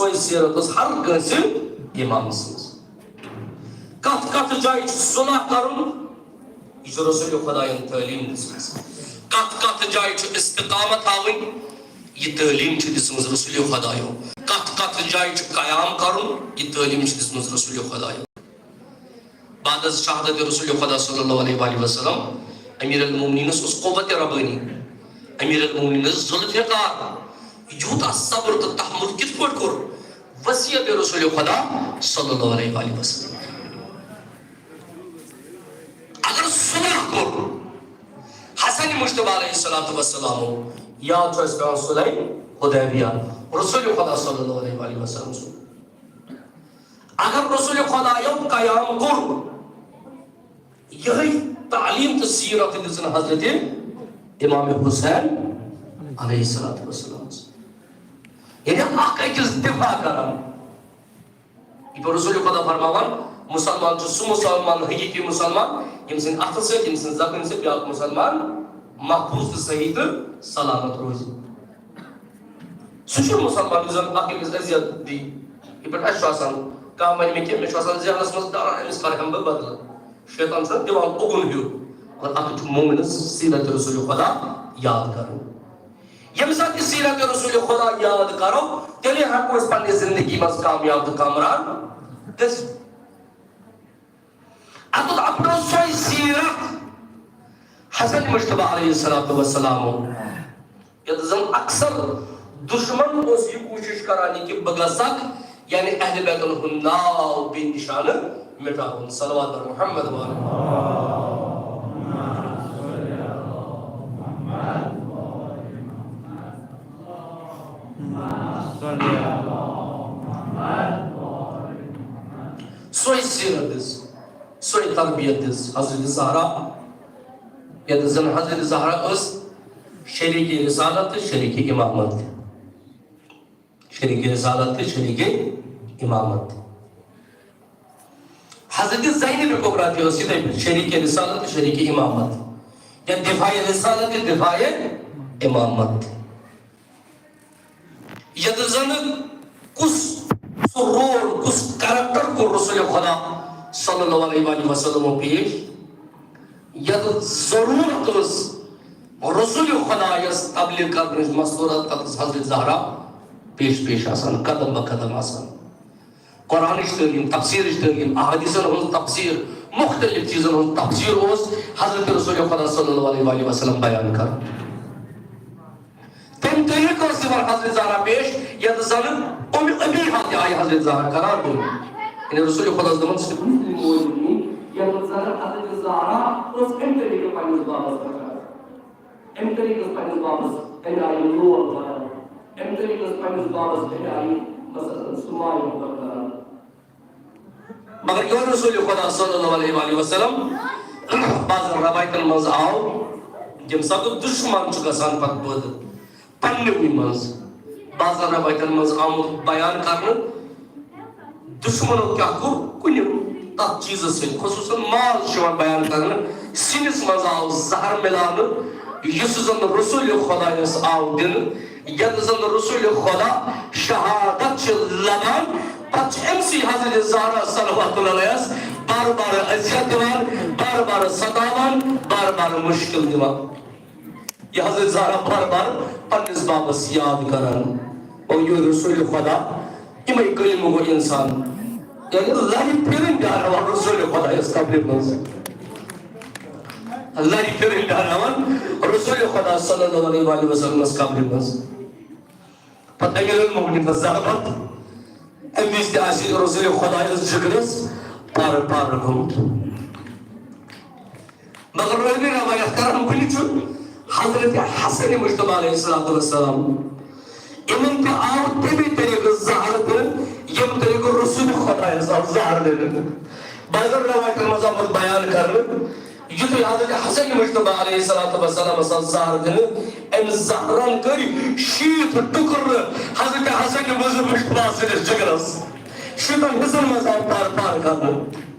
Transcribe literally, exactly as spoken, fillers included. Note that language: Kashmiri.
سۄے سیرت ٲس ہر کٲنٛسہِ امام سٕنٛز۔ کتھ کتھ جایہِ چھُ صلح کرُن، یہِ چھُ رسول خدایَن تعلیٖم دِژمٕژ۔ کتھ کتھ جایہِ چھُ استقامت تھاوٕنۍ، یہِ تعلیٖم چھِ دِژمٕژ رسول خدایو۔ کتھ کتھ جایہِ چھُ قیام کرُن، یہِ تعلیٖم چھِ دِژمٕژ رسول خدایو۔ بعد از شہادت رسول خدا صلی اللہ علیہ وآلہ وسلم، امیر المومنینس اوس قوت ربانی، امیر المومنینس ذوالفقار، یوٗتاہ صبر تہٕ تحمل کِتھ پٲٹھۍ کوٚر؟ وصیت رسول خدا صلی اللہ علیہ وآلہ وسلم۔ اگر صلح کوٚر حسن مجتبیٰ علیہ الصلوۃ والسلام، یاد چھُ اَسہِ پٮ۪وان صلح حدیبیہ، رسول خدا صلی اللہ علیہ وآلہ وسلم سُنٛد۔ اگر رسول خدایو قیام کوٚر، یہے تعلیٖم تہٕ سیرت دِژن حضرت امام حسین علیہ الصلوۃ والسلام۔ یعنی اکھ أکِس دفاع کران۔ یہِ پٲٹھۍ رسول خدا فرماوان، مسلمان چھُ سُہ مسلمان، حقیقی مسلمان، ییٚمہِ سٕنٛدِ اَتھٕ سۭتۍ، ییٚمہِ سٕنٛدِ زبٲنۍ سۭتۍ بیٛاکھ مسلمان محفوظ تہٕ صحیح تہٕ سلامت روزِ۔ سُہ چھُ مسلمان یُس زن اکھ أکِس اذیت دی۔ یہِ پٲٹھۍ اَسہِ چھُ آسان، کانٛہہ وَنہِ مےٚ کینٛہہ، مےٚ چھُ آسان ذہنس منٛز ڈر، أمِس کرٕ ہا بہٕ بدلہٕ۔ شیطان چھُ دِوان اُگُن ہیوٗ۔ مگر اَتھ چھُ مومنس سیرت رسول خدا یاد کرُن۔ ییٚمہِ ساتہٕ یہِ سیرت رسول خدا یاد کرو، تیٚلے ہٮ۪کو أسۍ پننہِ زندگی منٛز کامیاب تہٕ کامران گٔژھِتھ۔ اتھ اپنو سۄے سیرت حسن مجتبیٰ علیہ الصلوۃ والسلام، یتھ زن اکثر دشمن اوس یہِ کوٗشش کران، یہِ کہِ بہٕ گژھکھ، یعنی اہل بیتن ہُنٛد ناو بے نشانہٕ مٹاوُن۔ صلوات بر محمد وآل۔ سۄے سیرت دِژ، سۄے تربیت دِژ حضرت زہرا، یتھ زن حضرت زہرا ٲس شریک رسالت تہٕ شریک امامت تہِ۔ شریک رسالت تہٕ شریک امامت تہِ۔ حضرت زینب کبریٰ تہِ ٲس یِتھے پٲٹھۍ شریک رسالت تہٕ شریک امامت، یا دفاع رسالت تہٕ دفاع امامت۔ یتھ زن کُس سُہ رول، کُس کریکٹر کوٚر رسول خدا صلی اللہ علیہ وآلہ وسلم پیش، یتھ ضرورت ٲس رسول خدایس تبلیغ کرنٕچ، مستورات، تتھ ٲس حضرت زہرا پیش پیش آسان، قدم بہ قدم آسان۔ قرآنٕچ تعلیٖم، تفسیٖرٕچ تعلیٖم، احادیثن ہٕنٛز تفسیٖر، مختلف چیٖزن ہٕنٛز تفسیٖر اوس حضرت رسول خدا صلی اللہ علیہ وآلہ وسلم بیان کران۔ تَمہِ طریٖقہٕ ٲس یِوان حضرت زہرا پیش، یَتھ زَن اُمہِ أبیہا تہِ آیہِ حضرت زہرا قرار دِنہٕ۔ یعنی رسول خدا ٲس دَپان، "ژٕ چھُکھ مُسلِم مول موٚہنیو"، یَتھ زَن حضرت زہرا ٲس اَمہِ طریٖقہٕ پنٛنِس بابَس رَٹان۔ اَمہِ طریٖقہٕ ٲس پنٛنِس بابَس اَمہِ آیہِ لول بَران۔ اَمہِ طریٖقہٕ ٲس پنٛنِس بابَس اَمہِ آیہِ، مثلاً، سُہ ماے محبت کَران۔ مگر یور رسول خدا صلی اللہ علیہ وآلہ وسلم، بعضن روایتن منٛز آو، ییٚمہِ ساتہٕ دُشمن چھُ گژھان پتہٕ پٲدٕ پننہِ منٛز، بعضن روایتن منٛز آمُت بیان کرنہٕ، دُشمنو کیٛاہ کوٚر کُنہِ تتھ چیٖزس سۭتۍ، خصوٗصن ماز چھُ یِوان بیان کرنہٕ، سِنِس منٛز آو زہر مِلاونہٕ، یُس زن رسول خدایس آو دِنہٕ۔ ییٚلہِ زن رسول خدا شہادت چھِ لبان، پتہٕ چھِ أمۍ سٕے حضرت زہرا صلوات اللہ علیہس بار بار اذیت دِوان، بار بار ستاوان، بار بار مشکل دِوان۔ یہِ حضرت زہرا بار بار پننِس بابس یاد کران، او یہِ رسول خدا، یِمے کلمہٕ گوٚو انسان، یعنی لرِ پھِرٕنۍ پیٛارناوان رسول خدایس قبرِ منٛز۔ لرِ پھِرٕنۍ پیٛارناوان رسول خدا صلی اللہ علیہ وآلہ وسلمس قبرِ منٛز۔ پتہٕ أمیٖر المومنیٖنَس زحمت، أمِس تہِ آسہِ رسول خدایس جگرس پارٕ پارٕ گوٚمُت۔ مگر رٲوی روایت کران کُنہِ چھُ حضرت حسن مجتبیٰ علیہ الصلوۃ والسلام۔ یِمن تہِ آو تَمے طریٖقہٕ زہر دِنہٕ، ییٚمہِ طریٖقہٕ رسول خدایس آو زہر دِنہٕ۔ بعضن روایتن منٛز آمُت بیان کرنہٕ، یُتھُے حضرت حسن مجتبیٰ علیہ الصلوۃ والسلامس آو زہر دِنہٕ، أمۍ زہرن کٔرۍ شیٖتھ ٹُکرٕ حضرت حسن مجتبیٰ سٕنٛدِس جگرس۔ شیٖتن حصن منٛز آو پار پار کرنہٕ۔